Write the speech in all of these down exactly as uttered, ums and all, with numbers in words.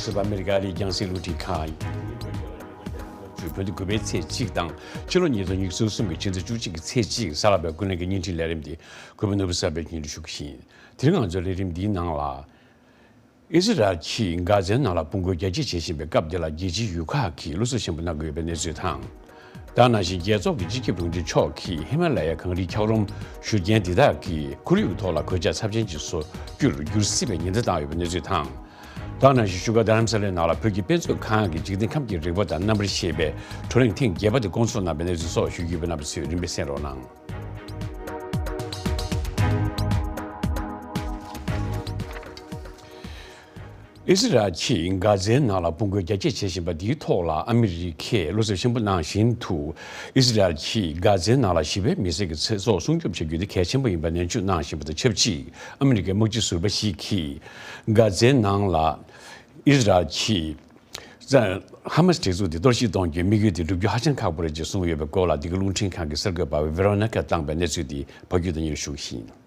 སུད་སི་ཨ་མི་རི་ཀ་ལི་རྒྱང་སྲིང་རླུང་འཕྲིན་ཁང་ཡིན། བོད་ཟླ་དགུ་པའི་ཚེས་གཅིག་དང་ཕྱི་ལོ་ཉིས་སྟོང་ཉི་ཤུ་རྩ་གསུམ་གྱི་ཕྱི་ཟླ་བཅུ་གཅིག་གི་ཚེས་གཅིག་གཟའ་ལྷག་པའི་ཀུན་གླེང་གི་བརྙན་འཕྲིན་ལས་རིམ་འདི་གུས་པ་ནོར་བུ་གསར་པས་སྙན་སྒྲོན་ཞུ་གི་ཡིན། དེ་རིང་ང་ཚོའི་ལས་རིམ་འདིའི་ནང་ལ། ཨི་ཟི་རལ་གྱིས་གྷ་ཛའི་ནང་ལ་དཔུང་རྒོལ་རྒྱ་སྐྱེད་བྱེད་བཞིན་པའི་སྐབས་འདི་ལ་རྒྱལ་སྤྱིའི་ཡུལ་ཁག་གིས་བློ་འཚབ་ཆེན་པོ་གནང་གི་ཡོད་པའི་གནས་ཚུལ་དང་། ད་ག་ནང་བཞིན་རྒྱལ་ཚོགས་ཀྱི་སྤྱི་ཁྱབ་དྲུང་ཆེ་མཆོག་གིས་ཧི་མ་ལ་ཡའི་གངས་རིའི་འཁྱགས་རོམ་བཞུར་རྐྱེན་འདི་དག་གིས་ཁོར་ཡུག་ཐོག་ལ་གོད་ཆག་ཚབས་ཆེན་ཅིག་བཟོ་རྒྱུར་འགྱུར་སྲིད་པའི་ཉེན་བརྡ་བཏང་ཡོད་པའི་གནས་ཚུལ་དང་། ད་ག་ནང་བཞིན་བཞུགས་སྒར་རྡ་རམ་ས་ལའི་ནང་ལ་བོད་ཀྱི་དཔེ་མཛོད་ཁང་གི་འཇིག་རྟེན་ཁམས་ཀྱི་རིག་པ་དང་རྣམ་པར་ཤེས་པའི་བགྲོ་གླེང་ཐེངས་བརྒྱད་པ་དེ་བསྐོང་ཚོགས་གནང་བའི་གནས་ཚུལ་སོགས་ཞུ་རྒྱུ་ཡོད་པས་རྣམ་པ་ཚོས་རིམ་པས་གསན་རོགས་གནང་། ཨི་ཟི་རལ་གྱིས་གྷ་ཛའི་ནང་ལ་དཔུང་རྒོལ་རྒྱ་སྐྱེད་བྱེད་བཞིན་པ་འདིའི་ཐོག་ལ་ཨ་མི་རི་ཀས་བློ་འཚབ་ཆེན་པོ་གནང་བཞིན་དུ། ཨི་ཟི་རལ་གྱིས་གྷ་ཛའི་ནང་ལ་ཞི་བའི་མི་སེར་གྱི་ཚེ་སྲོག་སྲུང་སྐྱོབ་བྱ་རྒྱུ་དེ་གལ་ཆེན་པོ་ཡིན་པ་ནན་བརྗོད་གནང་བཞིན་པ་དང་ཆབས་ཅིག་ཨ་མི་རི་ཀའི་དམག་སྤྱི་ཟུར་པ་ཞིག་གིས་གྷ་ཛའི་ནང་ལ་ཨི་ཟི་རལ་གྱིས་ཧ་མ་སི་སྒྲིག་འཛུགས་དེ་གཏོར་བཤིག་གཏོང་རྒྱུའི་དམིགས་ཡུལ་དེ་འགྲུབ་རྒྱུ་ཧ་ཅང་ཁག་པོ་རེད་ཅེས་གསུངས་ཡོད་པའི་སྐོར་ལ། འདི་ག་རླུང་འཕྲིན་ཁང་གི་གསར་འགོད་པ་ཝེ་རོ་ནི་ཀ་བཏང་པའི་གནས་ཚུལ་དེ་ཕབ་སྒྱུར་དང་སྙན་ཞུ་ཞུ་གི་ཡིན།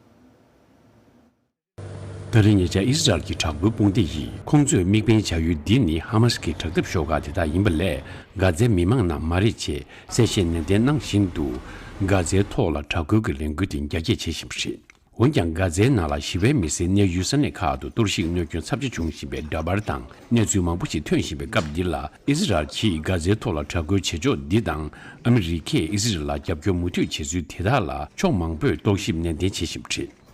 ད་རེས་ཉེ་ཆར་ཨི་སི་རལ་གྱི་དྲག་པོའི་དཔུང་སྡེ་ཡིས་ཁོང་ཚོས་དམིགས་འབེན་བྱ་ཡུལ་འདི་ནི་ཧ་མ་སི་ཀྱི་དྲག་འཐབ་ཤོག་ཁག་དེ་དག་ཡིན་པ་ལས་གྷ་ཛའི་མི་མང་རྣམས་མ་རེད་ཅེས་གསལ་བཤད་ནན་ཏན་གནང་བཞིན་དུ། གྷ་ཛའི་ཐོག་ལ་དྲག་རྒོལ་གྱི་ལས་འགུལ་དེ་རྒྱ་སྐྱེད་བྱེད་བཞིན་པ་རེད། འོན་ཀྱང་། གྷ་ཛའི་ནང་ལ་ཞི་བའི་མི་སེར་གནས་ཡུལ་ས་གནས་ཁག་ཏུ་གཏོར་བཤིག་གནོད་སྐྱོན་ཚབས་ཆེ་བྱུང་བཞིན་པའི་འདྲ་པར་དང་གནས་ཚུལ་མང་པོ་ཞིག་ཐོན་བཞིན་པའི་སྐབས་འདི་ལ། ཨི་སི་རལ་གྱིས་གྷ་ཛའི་ཐོག་ལ་དྲག་རྒོལ་བྱེད་ཕྱོགས་འདི་དང་། ཨ་མི་རི་ཀས་ཨི་སི་རལ་ལ་རྒྱབ་སྐྱོར་མུ་མཐུད་བྱེད་ཚུལ་དེ་དག་ལ་ཕྱོགས་མང་པོས་རྟོག་ཞིབ་ནན་ཏན་བྱེད་བཞིན་པ་རེད།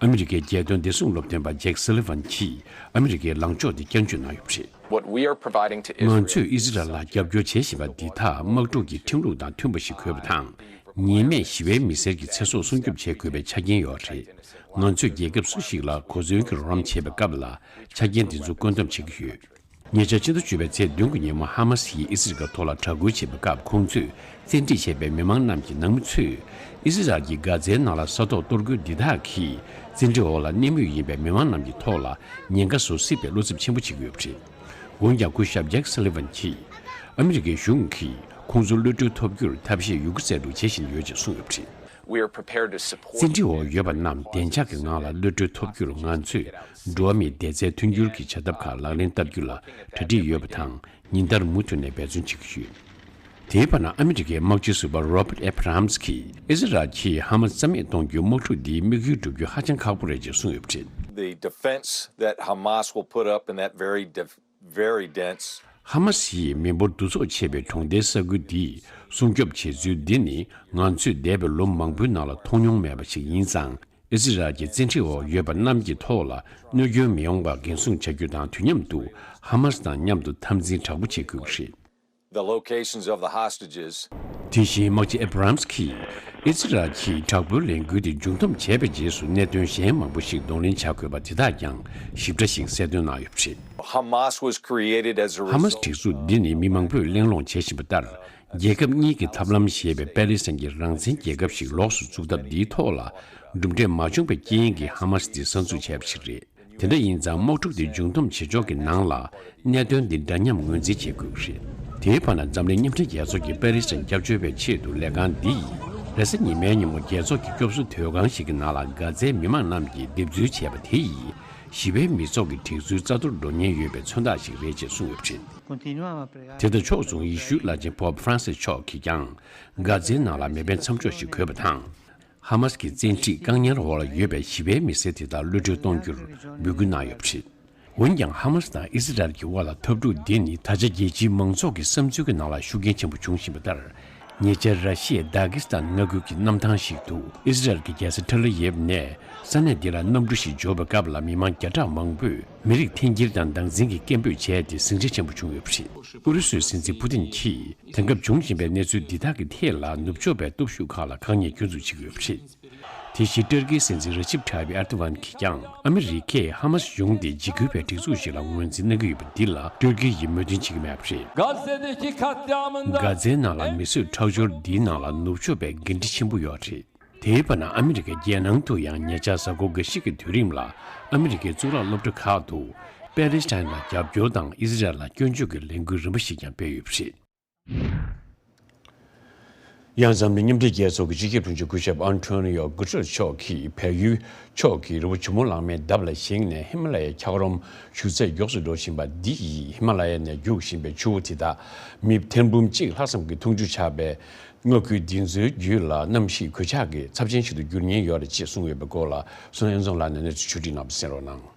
ཨ་མི་རི་ཀའི་རྒྱལ་དོན་བདེ་སྲུང་སློབ་སྟོན་པ་ཇེག་སུ་ལི་ཝན་གྱིས་ཨ་མི་རི་ཀའི་ལངས་ཕྱོགས་འདི་བསྐྱར་བརྗོད་གནང་ཡོད་པ་རེད། What we are providing to Israel ང་ཚོས་ཨི་སི་རལ་ལ་རྒྱབ་སྐྱོར་བྱེད་བཞིན་པ་འདི་དག་དམག་འཁྲུག་གི་ཁྲིམས་ལུགས་དང་མཐུན་པ་ཞིག་དགོས་པ་དང་། ཉེས་མེད་ཞི་བའི་མི་སེར་གྱི་ཚེ་སྲོག་སྲུང་སྐྱོབ་བྱེད་དགོས་པའི་ཆ་རྐྱེན་ཡོད་རེད། ང་ཚོས་རྒྱལ་ཁབ་སུ་ཞིག་ལ་གོ་མཚོན་གྱི་རོགས་རམ་བྱེད་པའི་སྐབས་ལ་ཆ་རྐྱེན་འདི་ཚོ་བཀོད་འདོམས་བྱེད་ཀྱི་ཡོད། ཉེ་ཆར་ཕྱི་ཟླ་བཅུ་པའི་ཚེས་བདུན་གྱི་ཉིན་མོ་ཧ་མ་སི་ཡིས་ཨི་སི་རལ་གྱི་ཐོག་ལ་དྲག་རྒོལ་བྱེད་པའི་སྐབས། ཁོང་ཚོས་བཙན་ཁྲིད་བྱས་པའི་མི་མང་རྣམས་ཀྱི་ནང་མི་ཚོས་ཨི་སི་རལ་གྱིས་གྷ་ཛའི་ནང་ལ་ས་ཐོག་གཏོར་རྒོལ་འདི་དག་གིས་བཙན་ཁྲིད་འོག་ལ་གནས་མུས་ཡིན་པའི་མི་མང་རྣམས་ཀྱི་ཐོག་ལ་ཉེན་ཁ་བཟོ་སྲིད་པའི་བློ་འཚབ་ཆེན་པོ་བྱེད་ཀྱི་ཡོད་པ་རེད། འོན་ཀྱང་། སྐུ་ཞབས་ཇེག་སུ་ལི་ཝན་གྱིས་ཨ་མི་རི་ཀའི་གཞུང་གིས་ཁོང་ཚོ་གློད་གྲོལ་ཐོབ་རྒྱུར་ཐབས་ཤེས་ཡོད་རྒུ་རྩལ་སྤྲུགས་བྱེད་བཞིན་ཡོད་ཅེས་གསུངས་ཡོད་པ་རེད། We are prepared to support བཙན་ཁྲིད་འོག་ཡོད་པ་རྣམས་བདེ་འཇགས་ཀྱི་ངང་ལ་གློད་གྲོལ་ཐོབ་རྒྱུར་ང་ཚོས་འགྲོ་བ་མིའི་བདེ་རྩའི་མཐུན་འགྱུར་གྱི་བྱ་ཐབས་ཁག་ལག་ལེན་བསྟར་རྒྱུ་ལ་གྲ་སྒྲིག་ཡོད་པ་དང་། ཉིན་ལྟར་མུ་མཐུད་ནས་འབད་བརྩོན་བྱེད་ཀྱི་ཡོད། དེའི་བར་ན། ཨ་མི་རི་ཀའི་དམག་སྤྱི་ཟུར་པ་རོ་བརྟ་ཨེ་བྷ་རམ་སི་གིས་ཨི་སི་རལ་གྱིས་ཧ་མ་སི་རྩ་མེད་གཏོང་རྒྱུའི་དམག་འཁྲུག་འདིའི་དམིགས་ཡུལ་འགྲུབ་རྒྱུ་ཧ་ཅང་ཁག་པོ་རེད་ཅེས་གསུངས་ཡོད་པ་རེད། The defense that Hamas will put up in that very def- very dense ཧ་མ་སི་ཡིས་མི་འབོར་འདུ་ཚོགས་ཆེ་བའི་གྲོང་རྡལ་ས་ཁུལ་འདིའི་སྲུང་སྐྱོབ་བྱེད་ཚུལ་འདི་ནི་ང་ཚོས་འདས་པའི་ལོ་མང་པོའི་ནང་ལ་མཐོང་མྱོང་མེད་པ་ཞིག་ཡིན་ཙང་། ཨི་སི་རལ་གྱི་བཙན་ཁྲིད་འོག་ཡོད་པ་རྣམས་ཀྱི་ཐོག་ལ་གནོད་སྐྱོན་མི་ཡོང་བར་འགན་སྲུང་བྱ་རྒྱུ་དང་། དུས་མཉམ་དུ་ཧ་མ་སི་དང་མཉམ་དུ་འཐབ་འཛིང་དྲག་པོ་བྱེད་དགོས་ཀྱི་རེད། The locations of the hostages དེ་བཞིན། དམག་སྤྱི་ཨེ་བྷ་རམ་སི་གིས་ཨི་སི་རལ་གྱིས་དྲག་པོའི་ལས་འགུལ་དེ་མཇུག་བསྡོམས་བྱས་པའི་རྗེས་སུ་གནད་དོན་གཞན་མང་པོ་ཞིག་གདོང་ལེན་བྱ་དགོས་པ་དེ་དག་ཀྱང་ཞིབ་ཕྲ་ཞིག་གསལ་སྟོན་གནང་ཡོད་པ་རེད། Hamas was created as a ཧ་མ་སི་result སྒྲིག་འཛུགས་འདི་ནི་མི་མང་པོས་གླེང་སློང་བྱེད་བཞིན་པ་ལྟར། རྒྱལ་ཁབ་གཉིས་ཀྱི་ཐབས་ལམ་ཞེས་པའི་པེ་ལི་སི་ཐན་གྱི་རང་བཙན་རྒྱལ་ཁབ་ཞིག་ལོགས་སུ་བཙུགས་ཐབས་འདིའི་ཐོག་ལ་གྲུབ་འབྲས་མ་བྱུང་བའི་རྐྱེན་གྱིས་ཧ་མ་སི་འདི་གསར་འཛུགས་བྱས་པ་ཞིག་རེད། དེ་འདྲ་ཡིན་ཙང་། དམག་འཁྲུག་དེ་མཇུག་བསྡོམས་བྱེད་ཕྱོགས་ཀྱི་ནང་ལ་གནད་དོན་འདི་འདྲ་མཉམ་ངོས་འཛིན་བྱེད་དགོས་ཀྱི་རེད། དེའི་བར་ན། འཛམ་གླིང་མཉམ་འབྲེལ་རྒྱལ་ཚོགས་ཀྱིས་པེ་ལི་སི་ཐན་སྐྱབས་བཅོལ་བའི་ཆེད་དུ་ལས་ཁང་འདི་ཡིས་རེས་གཟའ་ཉི་མའི་ཉིན་མོ་རྒྱལ་ཚོགས་ཀྱི་སྐྱོབ་གསོ་སྡོད་ཁང་ཞིག་གི་ནང་ལ་གྷ་ཛའི་མི་མང་རྣམས་ཀྱིས་འདེབས་འཛུལ་བྱས་པ་དེ་ཡིས་ཞི་བའི་མི་ཚོགས་ཀྱི་སྒྲིག་འཛུལ་རྩ་གཏོར་འགྲོ་ཉེན་ཡོད་པའི་མཚོན་རྟགས་ཤིག་རེད་ཅེས་གསུངས་ཡོད་པ་རེད། དེ་དང་ཕྱོགས་མཚུངས། ཡེ་ཤུའི་བླ་ཆེན་པོབ་ཧྥ་རན་སིས་མཆོག་གིས་ཀྱང་གྷ་ཛའི་ནང་ལ་མེ་འཕེན་མཚམས་འཇོག་ཞིག་དགོས་པ་དང་། ཧ་མ་སི་གི་བཙན་ཁྲིད་བཀག་ཉར་འོག་ལ་ཡོད་པའི་ཞི་བའི་མི་སེར་དེ་དག་གློད་གྲོལ་གཏོང་རྒྱུར་འབོད་སྐུལ་གནང་ཡོད་པ་རེད། འོན་ཀྱང་། ཧ་མ་སི་དང་ཨི་སི་རལ་གྱི་དབར་ལ་འཐབ་འཁྲུག་འདི་ནི་ད་ཆ་རྒྱལ་སྤྱིའི་མང་ཚོགས་ཀྱི་བསམ་ཚུལ་གྱི་ནང་ལ་ཤུགས་རྐྱེན་ཆེན་པོ་འབྱུང་བཞིན་པ་ལྟར། ཉེ་ཆར་ར་ཤི་ཡའི་དཱ་ཀི་སི་ཐན་མངའ་ཁུལ་གྱི་གནམ་ཐང་ཞིག་ཏུ་ཨི་སི་རལ་གྱི་རྒྱལ་ས་ཐེལ་ཨ་ཡེབ་ནས་ས་གནས་འདི་ལ་གནམ་གྲུ་ཞིག་འབྱོར་བའི་སྐབས་ལ། མི་མང་བརྒྱ་ཕྲག་མང་པོས་མི་རིགས་འཐེན་འཁྱེར་དང་སྡང་འཛིན་གྱི་སྐད་འབོད་བྱས་ཏེ་ཟིང་ཆ་ཆེན་པོ་བྱུང་ཡོད་པ་རེད། ཨུ་རུ་སུའི་སྲིད་འཛིན་པུ་ཏིན་གྱིས། དེང་སྐབས་འབྱུང་བཞིན་པའི་གནས་ཚུལ་འདི་དག་གི་ཐད་ལ་ནུབ་ཕྱོགས་པའི་སྟོབས་ཤུགས་ཁག་ལ་དཀའ་ངལ་སྐྱོན་འཛུགས་བྱེད་ཀྱི་ཡོད་པ་རེད། དེ་བཞིན་ཏུར་ཀིའི་སྲིད་འཛིན་རེ་ཅིབ་ཐཱ་ཡིབ་ཨེར་ཏོ་ཝན་གྱིས་ཀྱང་ཨ་མི་རི་ཀས་ཧ་མ་སི་གཞུང་འདི་འཇིགས་སྐུལ་བའི་སྒྲིག་འཛུགས་ཤིག་ལ་ངོས་འཛིན་གནང་གི་ཡོད་པ་འདི་ལ་ཏུར་ཀི་ཡིས་མོས་མཐུན་བྱེད་ཀྱི་མེད་པ་རེད། Gazze'deki katliamında གྷ་ཛའི་ནང་ལ་མི་གསོད་ཁྲག་སྦྱོར་འདིའི་ནང་ལ་ནུབ་ཕྱོགས་པའི་འགན་འཁྲི་ཆེན་པོ་ཡོད་རེད། དེའི་བར་ན། ཨ་མི་རི་ཀའི་རྒྱལ་ནང་དུ་ཡང་ཉེ་ཆར་གཟའ་འཁོར་འགའ་ཤས་ཀྱི་དུས་རིང་ལ་ཨ་མི་རི་ཀའི་གཙུག་ལག་སློབ་གྲྭ་ཁག་ཏུ་པེ་ལི་སི་ཐན་ལ་རྒྱབ་སྐྱོར་དང་ཨི་སི་རལ་ལ་སྐྱོན་བརྗོད་ཀྱི་ལས་འགུལ་རིམ་པ་ཞིག་ཀྱང་སྤེལ་ཡོད་པ་རེད། ཡང་འཛམ་གླིང་མཉམ་འབྲེལ་རྒྱལ་ཚོགས་ཀྱི་སྤྱི་ཁྱབ་དྲུང་ཆེ་སྐུ་ཞབས་ཨན་ཐོ་ནི་ཡོ་གུ་ཏྲེ་རེས་མཆོག་གིས་བལ་ཡུལ་ཕྱོགས་ཀྱི་རི་བོ་ཇོ་མོ་གླང་མའི་འདབས་ལ་བཞེངས་ནས་ཧི་མ་ལ་ཡའི་འཁྱགས་རོམ་བཞུར་ཚད་མགྱོགས་སུ་འགྲོ་བཞིན་པ་འདི་ཡིས་ཧི་མ་ལ་ཡ་ནས་རྒྱུག་བཞིན་པའི་ཆུ་བོ་དེ་དག་མི་ཐེར་འབུམ་གཅིག་ལྷག་ཙམ་གྱི་འཐུང་ཆུ་ཆགས་པས། མངའ་ཁུལ་འདི་ཚོའི་རྒྱུད་ལ་གནམ་གཤིས་གོད་ཆག་གི་ཚབས་ཆེན་ཞིག་ཏུ་འགྱུར་ཉེན་ཡོད་རེད་ཅེས་གསུངས་ཡོད་པའི་སྐོར་ལ་སུ་ནན་ཚོང་ལགས་ནས་གནས་ཚུལ་ཕྱོགས་སྒྲིག་གནང་བ་གསན་རོགས་གནང་།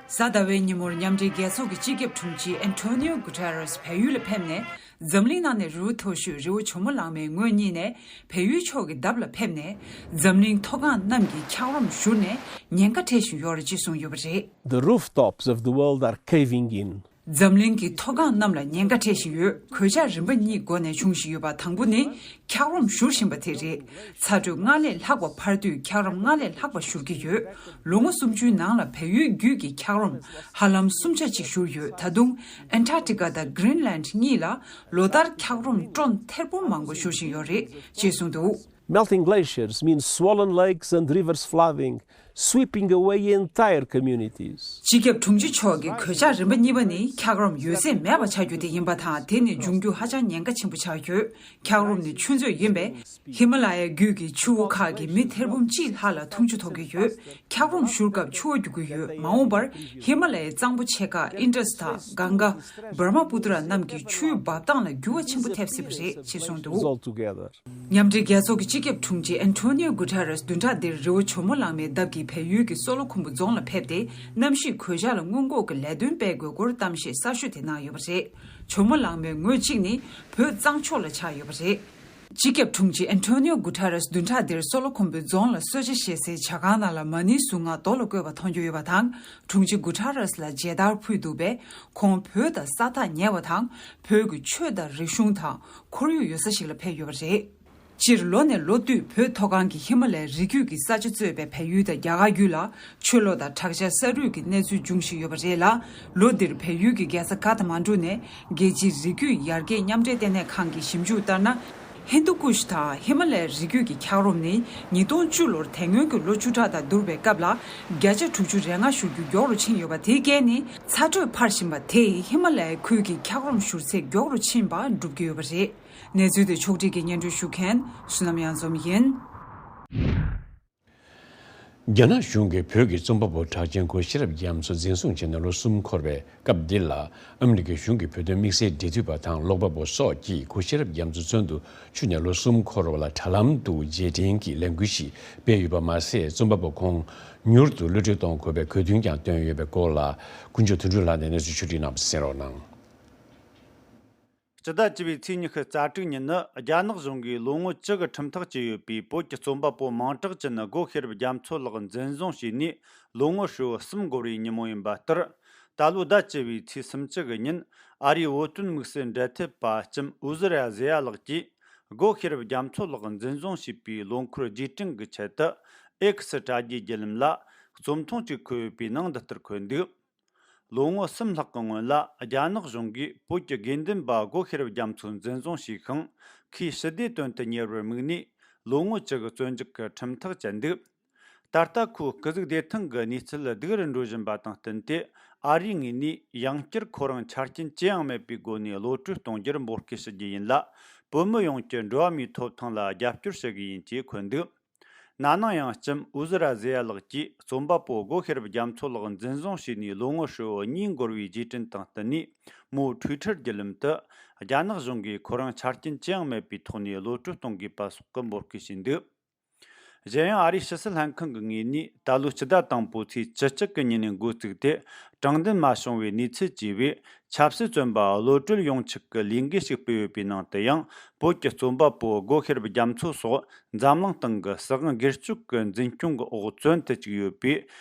གཟའ་ཟླ་བའི་ཉིན་མོར་མཉམ་འབྲེལ་རྒྱལ་ཚོགས་ཀྱི་སྤྱི་ཁྱབ་དྲུང་ཆེ་ཨན་ཐོ་ནིའོ་གུ་ཏྲེ་རེས་བལ་ཡུལ་ལ་ཕེབས་ནས། འཛམ་གླིང་ནང་ནས་རི་བོ་མཐོ་ཤོས་རི་བོ་ཇོ་མོ་གླང་མའི་ངོས་གཉིས་ནས་བལ་ཡུལ་ཕྱོགས་ཀྱི་འདབས་ལ་ཕེབས་ནས། འཛམ་གླིང་མཐོ་སྒང་གནམ་གྱི་འཁྱགས་རོམ་བཞུར་ནས་ཉེན་ཁ་འཕྲད་བཞིན་ཡོད་རེད་ཅེས་གསུངས་ཡོད་པ་རེད། The rooftops of the world are caving in. འཛམ་གླིང་གི་མཐོ་སྒང་གནམ་ལ་ཉེན་ཁ་འཕྲད་བཞིན་ཡོད། གོད་ཆག་རིམ་པ་གཉིས་སྒོ་ནས་འབྱུང་བཞིན་ཡོད་པ། དང་པོ་ནི། འཁྱགས་རོམ་བཞུར་བཞིན་པ་དེ་རེད། ཚ་དྲོད་སྔར་ལས་ལྷག་པ་འཕར་དུས་འཁྱགས་རོམ་སྔར་ལས་ལྷག་པ་བཞུར་གྱི་ཡོད། ལོ་ངོ་སུམ་ཅུའི་ནང་ལ་བལ་ཡུལ་རྒྱུད་ཀྱི་འཁྱགས་རོམ་ཧ་ལམ་གསུམ་ཆ་གཅིག་བཞུར་ཡོད། ད་དུང་ཨན་ཊར་ཀི་ཊི་ཀ་དང་གྷི་རིན་ལན་གཉིས་ལ་ལོ་ལྟར་འཁྱགས་རོམ་ཀྲོན་ཐེར་འབུམ་མང་པོ་བཞུར་བཞིན་ཡོད་རེད་ཅེས་གསུངས་འདུག། Melting glaciers mean swollen lakes and rivers flooding, sweeping away entire communities. སྤྱི་ཁྱབ་དྲུང་ཆེ་མཆོག་གིས་གོད་ཆག་རིམ་པ་གཉིས་པ་ནི་འཁྱགས་རོམ་ཡོད་ཚད་མེད་པ་ཆགས་རྒྱུ་དེ་ཡིན་པ་དང་། དེ་ནི་འབྱུང་རྒྱུ་ཧ་ཅང་ཉེན་ཁ་ཆེན་པོ་ཆགས་ཡོད། འཁྱགས་རོམ་ནི་ཆུ་མཛོད་ཡིན་པས། ཧི་མ་ལ་ཡའི་རྒྱུད་ཀྱི་ཆུ་བོ་ཁག་གི་མི་ཐེར་འབུམ་གཅིག་ལྷག་ལ་འཐུང་ཆུ་ཐོབ་ཀྱི་ཡོད། འཁྱགས་རོམ་བཞུར་སྐབས་ཆུ་བ་རྒྱུག་གི་ཡོད། མ་འོངས་པར་ཧི་མ་ལ་ཡའི་གཙང་པོ་ཆེ་ཁག་ཨིན་ཌས་དང་གངྒཱ། འབར་མ་པུ་ཏྲ་རྣམས་ཀྱི་ཆུའི་འབབ་སྟངས་ལ་འགྱུར་བ་ཆེན་པོ་ཐེབས་སྲིད་པ་རེད་ཅེས་གསུངས་འདུག། All together. མཉམ་འབྲེལ་རྒྱལ་ཚོགས་ཀྱི་སྤྱི་ཁྱབ་དྲུང་ཆེ་ཨན་ཐོ་ནིའོ་གུ་ཏྲེ་རེས་བདུན་ཕྲག་འདིར་རི་བོ་ཇོ་མོ་གླང་མའི་འདབས་ཀྱི་བལ་ཡུལ་གྱི་སོ་ལོ་ཁུམ་བུ་རྫོང་ལ་ཕེབས་ཏེ། གནམ་གཤིས་གོད་ཆག་ལ་སྔོན་འགོག་གི་ལས་དོན་སྤེལ་དགོས་སྐོར་གཏམ་བཤད་གསར་ཤོས་དེ་གནང་ཡོད་པ་རེད། ཇོ་མོ་གླང་མའི་ངོས་གཅིག་ནི་བོད་གཙང་ཕྱོགས་ལ་ཆགས་ཡོད་པ་རེད། སྤྱི་ཁྱབ་དྲུང་ཆེ་ཨན་ཐོ་ནིའོ་གུ་ཏྲེ་རེས་བདུན་ཕྲག་འདིར་སོ་ལོ་ཁུམ་བུའི་རྫོང་ལ་གསོལ་ཇ་བཞེས་སའི་ཇ་ཁང་ནང་ལ་མ་ཎིའི་གཟུངས་སྔགས་རྡོ་ལ་བརྐོས་པ་མཐོང་རྒྱུ་ཡོད་པ་དང་། དྲུང་ཆེ་གུ་ཏྲེ་རེས་ལ་མཇལ་དར་ཕུལ་འདུག་པས། ཁོང་བོད་དང་ས་ཐག་ཉེ་བ་དང་། བོད་ཀྱི་ཆོས་དང་རིག་གཞུང་དང་ཁོར་ཡུག་ཡོད་ས་ཞིག་ལ་ཕེབས་ཡོད་པ་རེད། སྤྱིར་ལོ་ནས་ལོ་བསྟུད་བོད་མཐོ་སྒང་གི་ཧི་མ་ལའི་རི་རྒྱུད་ཀྱི་ས་ཆ་གཙོས་པའི་བལ་ཡུལ་དང་རྒྱ་གར་རྒྱུད་ལ་ཆུ་ལོག་དང་དྲག་ཆར་ས་རུད་ཀྱི་གནས་ཚུལ་འབྱུང་བཞིན་ཡོད་པ་རེད་ལ། ལོ་འདིར་བལ་ཡུལ་གྱི་རྒྱལ་ས་ཀ་ཐ་མན་གྲུ་ནས་རྒྱལ་སྤྱིའི་རི་རྒྱུད་ཡར་རྒྱས་མཉམ་འབྲེལ་ལྟེ་གནས་ཁང་གིས་ཞིབ་འཇུག་ལྟར་ན། ཧིན་དུ་ཀུཤ་དང་ཧི་མ་ལའི་རི་རྒྱུད་ཀྱི་འཁྱགས་རོམ་ནི་ཉིས་སྟོང་བཅུ་ལོར་དེ་སྔོན་གྱི་ལོ་བཅུ་ཕྲག་དང་བསྡུར་བའི་སྐབས་ལ་བརྒྱ་ཆ་དྲུག་ཅུ་རེ་ལྔ་ཞུ་རྒྱུ་མགྱོགས་རུ་ཕྱིན་ཡོད་པ། དེའི་རྐྱེན་ནི་ཚ་དྲོད་འཕར་བཞིན་པ་དེས་ཧི་མ་ལའི་ཁུལ་གྱི་འཁྱགས་རོམ་བཞུར་ཚད་མགྱོགས་རུ་ཕྱིན་པ་སྒྲུབ་ཀྱི་ཡོད་པ་རེད། གནས་ཚུལ་དེ་ཕྱོགས་སྒྲིག་གིས་སྙན་སྒྲོན་ཞུ་མཁན་བསོད་ནམས་གཡང་འཛོམས་ཡིན། རྒྱ་ནག་གཞུང་གིས་བོད་ཀྱི་རྩོམ་པ་པོ་གྲགས་ཅན་སྒོ་ཤེས་རབ་རྒྱ་མཚོ་འཛིན་བཟུང་བྱས་ནས་ལོ་གསུམ་འཁོར་བའི་སྐབས་འདི་ལ། ཨ་མི་རི་ཀའི་གཞུང་གི་བོད་དོན་དམིགས་བསལ་འབྲེལ་མཐུད་པ་དང་ཀློག་པ་པོ་སོགས་ཀྱིས་སྒོ་ཤེས་རབ་རྒྱ་མཚོ་བཙོན་དུ་ཆུད་ནས་ལོ་གསུམ་འཁོར་བ་ལ་དྲ་ལམ་དུ་རྗེས་དྲན་གྱི་ལས་འགུལ་ཞིག་སྤེལ་ཡོད་པ་མ་ཟད། རྩོམ་པ་པོ་ཁོང་མྱུར་དུ་གློད་གྲོལ་གཏོང་དགོས་པའི་གོ་བསྟུན་ཀྱང་བཏོན་ཡོད་པའི་སྐོར་ལ། ཀུན་མཆོག་དོན་གྲུབ་ལགས་ནས་གནས་ཚུལ་ཕྱོགས་སྒྲིག་གནང་བ་གསན་རོགས་གནང་། སྤྱི་ཟླ་བཅུ་པའི་ཚེས་ཉི་ཤུ་རྩ་དྲུག་ཉིན་ནི་རྒྱ་ནག་གཞུང་གིས་ལོ་ངོ་བཅུ་གི་ཁྲིམས་ཐག་བཅད་ཡོད་པའི་བོད་ཀྱི་རྩོམ་པ་པོ་མིང་གྲགས་ཅན་སྒོ་ཤེས་རབ་རྒྱ་མཚོ་ལགས་འཛིན་བཟུང་བྱས་ནས་ལོ་ངོ་ཧྲིལ་བོ་གསུམ་འགོར་བའི་ཉིན་མོ་ཡིན་པ་ལྟར། ད་ལོའི་ཟླ་བཅུ་པའི་ཚེས་སུམ་ཅུ་གི་ཉིན། ཨ་རིའི་བོད་དོན་དམིགས་བསལ་འབྲེལ་མཐུད་པ་ལྕམ་ཨུ་ཟི་ར་ཟེ་ཡ་ལགས་ཀྱིས། སྒོ་ཤེས་རབ་རྒྱ་མཚོ་ལགས་འཛིན་བཟུང་བྱས་པའི་ལོ་འཁོར་རྗེས་དྲན་གྱི་ཆེད་དུ། ཨེག་སི་དྲ་རྒྱའི་བརྒྱུད་ལམ་ལ། རྩོམ་ཐུང་གཅིག་བཀོད་ཡོད་པའི་ནང་འདི་ལྟར་འཁོད་འདུག། ལོ་ངོ་གསུམ་ལྷག་གི་སྔོན་ལ། རྒྱ་ནག་གཞུང་གིས་བོད་ཀྱི་དགེ་འདུན་པ་སྒོ་ཤེས་རབ་རྒྱ་མཚོ་འཛིན་བཟུང་བྱས་ཤིང་། ཁོས་ཞི་བདེའི་དོན་དུ་གཉེར་བར་དམིགས་ནས། ལོ་ངོ་བཅུ་གི་བཙོན་འཇུག་གི་ཁྲིམས་ཐག་བཅད་འདུག། ད་ལྟ་ཁོའི་སྐུ་གཟུགས་བདེ་ཐང་གི་གནས་ཚུལ་སྡུག་རུ་འགྲོ་བཞིན་པ་དང་བསྟུན་ཏེ། ཨ་རིའི་ངོས་ནས་ཡང་བསྐྱར་ཁོ་རང་ཆ་རྐྱེན་ཅི་ཡང་མེད་པའི་སྒོ་ནས་གློད་གྲོལ་གཏོང་རྒྱུར་འབོད་སྐུལ་ཞུ་རྒྱུ་ཡིན་ལ། བོད་མི་ཡོངས་ཀྱི་འགྲོ་བ་མིའི་ཐོབ་ཐང་ལ་རྒྱབ་སྐྱོར་ཞུ་གི་ཡིན་ཅེས་འཁོད་འདུག། ན་ནིང་ཡང་ལྕམ་ཨུ་ཟི་ར་ཟེ་ཡ་ལགས་ཀྱིས། རྩོམ་པ་པོ་སྒོ་ཤེས་རབ་རྒྱ་མཚོ་ལགས་འཛིན་བཟུང་བྱས་ནས་ལོ་ངོ་ཧྲིལ་བོ་གཉིས་འགོར་བའི་རྗེས་དྲན་དང་བསྟུན་ནས། མོའི་ཊུའི་ཊར་བརྒྱུད་ལམ་དུ། རྒྱ་ནག་གཞུང་གིས་ཁོ་རང་ཆ་རྐྱེན་ཅི་ཡང་མེད་པའི་ཐོག་ནས་གློད་གྲོལ་གཏོང་དགོས་པ་སོགས་ཀྱི་འབོད་སྐུལ་བྱས་འདུག། གཞན་ཡང་། ཨ་རིའི་ཕྱི་སྲིད་ལྷན་ཁང་གི་ངོས་ནས། ད་ལོའི་སྤྱི་ཟླ་དང་པོའི་ཚེས་བཅུ་གཅིག་གི་ཉིན་ནས་འགོ་བཙུགས་ཏེ། དྲང་བདེན་མ་བྱུང་བའི་གནས་ཚུལ་ཅེས་པའི་ཆབ་སྲིད་བཙོན་པ་གློད་གྲོལ་ཡོང་ཆེད་ཀྱི་ལས་འགུལ་ཞིག་སྤེལ་ཡོད་པའི་ནང་དུ་ཡང་། བོད་ཀྱི་རྩོམ་པ་པོ་སྒོ་ཤེས་རབ་རྒྱ་མཚོ་སོགས་འཛམ་གླིང་སྟེང་གི་སྲིད་དབང་སྒེར་གཅོད་ཀྱི་འཛིན་སྐྱོང་གི་འོག་བཙོན་དུ་བཅུག་ཡོད་པའི་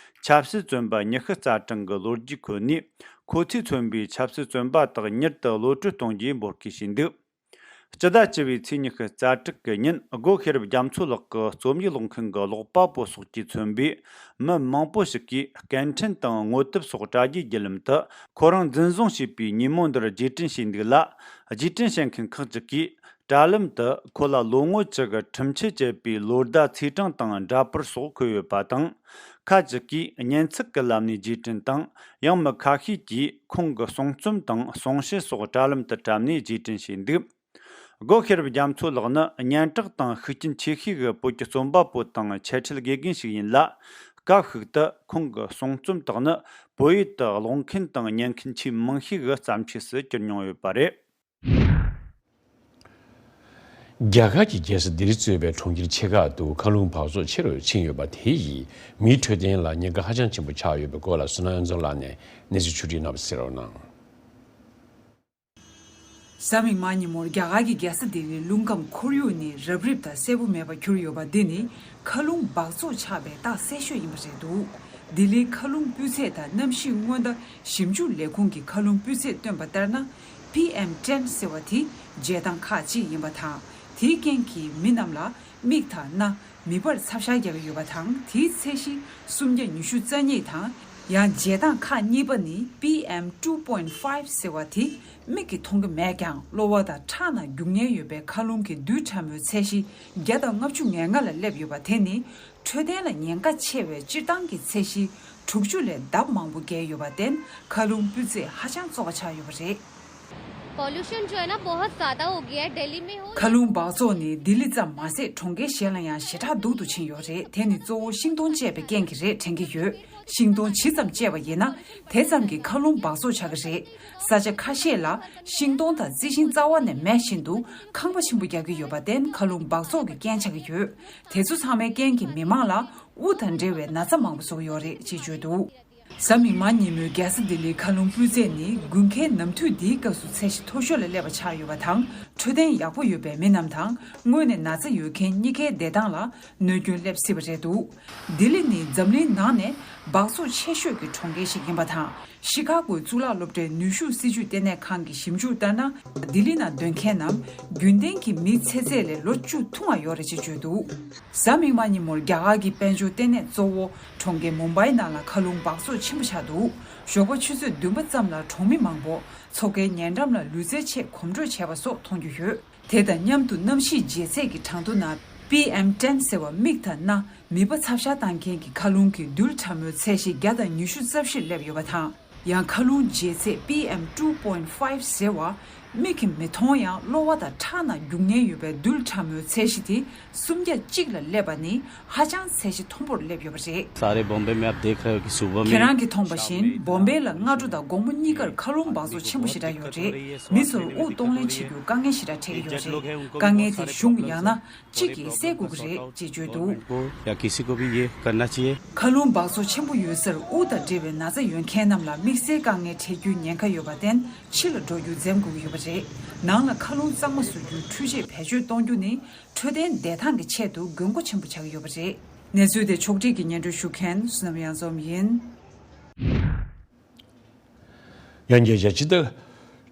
ཆབ་སྲིད་བཙོན་པ་ཉི་ཤུ་རྩ་གྲངས་ཀྱི་ལོ་རྒྱུས་ཁོ་ནས། ཁོ་ཚོས་མཚོན་པའི་ཆབ་སྲིད་བཙོན་པ་དག་མྱུར་དུ་གློད་གྲོལ་གཏོང་རྒྱུའི་འབོད་སྐུལ་བྱས་འདུག། སྤྱི་ཟླ་བཅུ་པའི་ཚེས་ཉི་ཤུ་རྩ་དྲུག་གི་ཉིན། སྒོ་ཤེས་རབ་རྒྱ་མཚོ་ལགས་ཀྱི་རྩོམ་ཡིག་ཀློག་མཁན་གྱི་ཀློག་པ་པོ་སོགས་ཀྱིས་མཚོན་པའི་མི་མང་པོ་ཞིག་གིས། སྐད་འཕྲིན་དང་ངོ་དེབ་སོགས་དྲ་རྒྱའི་བརྒྱུད་ལམ་དུ། ཁོ་རང་འཛིན་བཟུང་བྱས་པའི་ཉིན་མོ་འདིར་རྗེས་དྲན་བྱས་འདུག་ལ། རྗེས་དྲན་བྱེད་མཁན་ཁག་ཅིག་གིས། དྲ་ལམ་དུ་ཁོ་ལ་ལོ་ངོ་བཅུ་གི་ཁྲིམས་ཆད་བཅད་པའི་ལོ་ཟླ་ཚེས་གྲངས་དང་འདྲ་པར་སོགས་འཁོད་ཡོད་པ་དང་། ཁ་ཅིག་གིས་སྙན་ཚིག་གི་ལམ་ནས་རྗེས་དྲན་དང་། ཡང་མི་ཁ་ཤས་ཀྱིས་ཁོང་གི་གསུང་རྩོམ་དང་གསུང་བཤད་སོགས་དྲ་ལམ་དུ་བཀྲམ་ནས་རྗེས་དྲན་བྱས་འདུག། སྒོ་ཤེས་རབ་རྒྱ་མཚོ་ལགས་ནི་སྙན་གྲགས་དང་ཤུགས་རྐྱེན་ཆེ་ཤོས་ཀྱི་བོད་ཀྱི་རྩོམ་པ་པོ་དང་འཆད་ཁྲིད་དགེ་རྒན་ཞིག་ཡིན་ལ། སྐབས་ཤིག་ཏུ་ཁོང་གི་གསུང་རྩོམ་དག་ནི་བོད་ཡིག་ཏུ་ཀློག་མཁན་དང་ཉན་མཁན་ཆེས་མང་ཤོས་ཀྱི་བརྩམས་ཆོས་སུ་གྱུར་མྱོང་ཡོད་པ་རེད། རྒྱ་གར་གྱི་རྒྱལ་ས་ལྡི་ལི་གཙོས་པའི་གྲོང་ཁྱེར་ཆེ་ཁག་ཏུ་མཁའ་རླུང་འབག་བཙོག་ཆེ་རུ་ཕྱིན་ཡོད་པ་དེ་ཡིས་མིའི་འཕྲོད་བསྟེན་ལ་ཉེན་ཁ་ཧ་ཅང་ཆེན་པོ་ཆགས་ཡོད་པའི་སྐོར་ལ་བསོད་ནམས་དབྱངས་འཛོམས་ལགས་ནས་གནས་ཚུལ་ཕྱོགས་བསྒྲིགས་གནང་བ་གསན་རོགས་གནང་། གཟའ་མིག་དམར་ཉིན་མོར་རྒྱ་གར་གྱི་རྒྱལ་ས་ལྡི་ལིའི་རླུང་ཁམས་ཁོར་ཡུག་ནི་རབ་རིབ་དང་གསལ་པོ་མེད་པར་གྱུར་ཡོད་པ་འདི་ནི་མཁའ་རླུང་འབག་བཙོག་ཆགས་པའི་རྟགས་གསལ་ཤོས་ཡིན་པ་རེད་འདུག་ལྡི་ལིའི་མཁའ་རླུང་སྤུས་ཚད་དང་གནམ་གཤིས་སྔོན་བརྡ་ཞིབ་འཇུག་ལས་ཁུངས་ཀྱིས་མཁའ་རླུང་སྤུས་ཚད་བཏོན་པ་ལྟར་ན། པི་ཨེམ་ཊེན་ཟེར་བ་དེ་བརྗེད་སྟངས་ཁག་ཅིག་ཡིན་པ་དང་། དེའི་རྐྱེན་གྱིས་མི་རྣམས་ལ་མིག་དང་སྣ། མིད་པར་ཚབ་ཤ་རྒྱག་གི་ཡོད་པ་དང་། དེའི་ཚད་གཞི་སུམ་བརྒྱ་ཉི་ཤུ་རྩ་གཉིས་དང་། ཡང་བརྗེད་སྟངས་ཁག་གཉིས་པ་ནི་པི་ཨེམ་ཊུ་པོའིན་ཊི་ཕའིབ་ཟེར་བ་དེ་མིག་གིས་མཐོང་གི་མེད་ཀྱང་གློ་བ་དང་ཁྲག་ནང་རྒྱུག་ཉེན་ཡོད་པའི་མཁའ་རླུང་གི་རྡུལ་ཕྲ་མོའི་ཚད་གཞི་བརྒྱ་དང་ལྔ་བཅུ་ང་ལྔ་ལ་སླེབས་ཡོད་པ་དེ་ནི་འཕྲོད་བསྟེན་ལ་ཉེན་ཁ་ཆེ་བའི་སྤྱིར་བཏང་གི་ཚད་གཞི་དྲུག་ཅུ་ལས་ལྡབ་མང་པོ་བརྒལ་ཡོད་པར་བརྟེན་མཁའ་རླུང་སྤུས་ཚད་ཧ་ཅང་བཙོག་པ་ཆགས་ཡོད་པ་རེད། पॉल्यूशन जो है ना बहुत ज्यादा हो गया है दिल्ली में हो མཁའ་རླུང་འབག་བཙོག་ནི་ལྡི་ལི་ཙམ་མ་ཟད་གྲོང་ཁྱེར་གཞན་ལ་ཡང་ཞེ་དྲག་སྡུག་ཏུ་ཕྱིན་ཡོད་རེད། དེ་ནི་གཙོ་བོ་ཤིང་སྡོང་བཅད་པའི་རྐྱེན་གྱིས་རེད་དྲན་གྱི་ཡོད། ཤིང་སྡོང་ཇི་ཙམ་བཅད་པ་ཡིན་ན་དེ་ཙམ་གྱིས་མཁའ་རླུང་འབག་བཙོག་ཆགས་ཀྱི་རེད། ས་ཆ་ཁ་ཤས་ལ་ཤིང་སྡོང་དང་རྩི་ཤིང་རྩ་བ་ནས་མེད་བཞིན་དུ་ཁང་པ་ཆེན་པོ་རྒྱག་གི་ཡོད་པར་བརྟེན་མཁའ་རླུང་འབག་བཙོག་གི་རྐྱེན་ཆགས་ཀྱི་ཡོད། དེ་ཚོ་ཚང་མའི་རྐྱེན་གྱིས་མི་མང་ལ་དབུགས་དང་འབྲེལ་བའི་ན་ཚ་མང་པོ་བཟོ་གི་ཡོད་རེད་ཅེས་བརྗོད་འདུག་གཟའ་མིག་དམར་ཉིན་མོའི་རྒྱལ་ས་ལྡི་ལིའི་མཁའ་རླུང་སྤུས་ཚད་ནི་དགུན་ཁའི་ནམ་དུས་འདིའི་སྐབས་སུ་ཚད་གཞི་མཐོ་ཤོས་ལ་སླེབས་པ་ཆགས་ཡོད་པ་དང་། འཕྲོད་བསྟེན་ཡག་པོ་ཡོད་པའི་མི་རྣམས་དང་སྔོན་ནས་ན་ཚ་ཡོད་མཁན་གཉིས་ཀའི་བདེ་ཐང་ལ་གནོད་སྐྱོན་སླེབས་སྲིད་པ་རེད་འདུག་ལྡི་ལི་ནི་འཛམ་གླིང་ནང་ནས་འབག་བཙོག་ཆེ་ཤོས་ཀྱི་གྲོང་ཁྱེར་ཞིག་ཡིན་པ་དང་། ཤི་ཁ་གོའི་གཙུག་ལག་སློབ་གྲྭའི་ནུས་ཤུགས་སྲིད་ཇུས་ལྟེ་གནས་ཁང་གི་ཞིབ་འཇུག་ལྟར་ན། ལྡི་ལི་ནང་སྡོད་མཁན་རྣམས་རྒྱུན་ལྡན་གྱི་མིའི་ཚེ་ཚད་ལས་ལོ་བཅུ་ཐུང་བ་ཡོད་རེད་ཅེས་བརྗོད་འདུག་གཟའ་མིག་དམར་ཉིན་མོར་རྒྱ་གར་གྱི་དཔལ་འབྱོར་ལྟེ་གནས་གཙོ་བོ་གྲོང་ཁྱེར་མུམ་བྷའི་ནང་ལ་མཁའ་རླུང་འབག་བཙོག་ཆེན་པོ་ཆགས་འདུག་ཞོགས་པ་ཆུ་ཚོད་བདུན་པ་ཙམ་ལ་གྲོང་མི་མང་པོ་མཚོ་ཁའི་ཉེ་འགྲམ་ལ་ལུས་རྩལ་ཆེད་གོམ་བགྲོད་བྱས་པ་སོགས་མཐོང་རྒྱུ་ཡོད། དེ་དང་མཉམ་དུ་གནམ་གཤིས་ཇེ་ཚད་ཀྱི་གྲངས་ཐོ་ནང་པི་ཨེམ་ཊེན་ཟེར་བ་མིག་དང་སྣ། མིད་པ་ཚབ་ཤ་བཏང་མཁན་གྱི་མཁའ་རླུང་གི་རྡུལ་ཕྲ་མོའི་ཚད་གཞི་བརྒྱ་དང་ཉི་ཤུ་རྩ་བཞིར་སླེབས་ཡོད་པ་དང་། ཡང་མཁའ་རླུང་ཇེ་ཚད་པི་ཨེམ་ཊུ་པོའིན་ཊི་ཕའིབ་ཟེར་བ། མིག་གིས་མི་མཐོང་ཡང་གློ་བ་དང་ཁྲག་ནང་རྒྱུག་ཉེན་ཡོད་པའི་རྡུལ་ཕྲ་མོའི་ཚད་གཞི་དེ་སུམ་བརྒྱ་གཅིག་ལ་སླེབས་པ་ནི་ཧ་ཅང་ཚད་གཞི་མཐོན་པོར་སླེབས་ཡོད་པ་རེད། सारे बॉम्बे में आप देख रहे हो कि सुबह में ཁྱེད་རང་གིས་མཐོང་པ་བཞིན་བོམ་བེ་ལ་སྔ་དྲོ་དང་དགོང་མོ་གཉིས་ཀར་མཁའ་རླུང་འབག་བཙོག་ཆེན་པོ་ཞེ་དྲག་ཡོད་རེད། མི་ཚོར་དབུགས་གཏོང་ལེན་བྱེད་རྒྱུར་དཀའ་ངལ་ཞེ་དྲག་འཕྲད་ཀྱི་ཡོད་རེད། དཀའ་ངལ་དེ་གཞུང་ཡང་ན་གཅིག་གིས་སེལ་དགོས་ཀྱི་རེད་ཅེས་བརྗོད་འདུག या किसी को भी ये करना चाहिए। མཁའ་རླུང་འབག་བཙོག་ཆེན་པོ་ཡོད་སར་དབུགས་དང་འབྲེལ་བའི་ན་ཚ་ཡོད་མཁན་རྣམས་ལ་དམིགས་བསལ་དཀའ་ངལ་འཕྲད་རྒྱུའི་ཉེན་ཁ་ཡོད་པར་བརྟེན་ཕྱི་ལ་འགྲོ་རྒྱུ་འཛེམ་དགོས་ཀྱི་ཡོད་པ་རེད། ནང་ལ་མཁའ་རླུང་གཙང་མ་བཟོ་རྒྱུའི་འཕྲུལ་ཆས་བེད་སྤྱོད་གཏོང་རྒྱུ་ནི་འཕྲོད་བསྟེན་བདེ་ཐང་གི་ཆེད་དུ་དགོས་མཁོ་ཆེན་པོ་ཆགས་ཀྱི་ཡོད་པ་རེད། གནས་ཚུལ་དེ་ཕྱོགས་སྒྲིག་གིས་སྙན་སྒྲོན་ཞུ་མཁན་བསོད་ནམས་གཡང་འཛོམས་ཡིན། ཡང་རྒྱལ་སྤྱིའི་ཕྱི་ཟླ་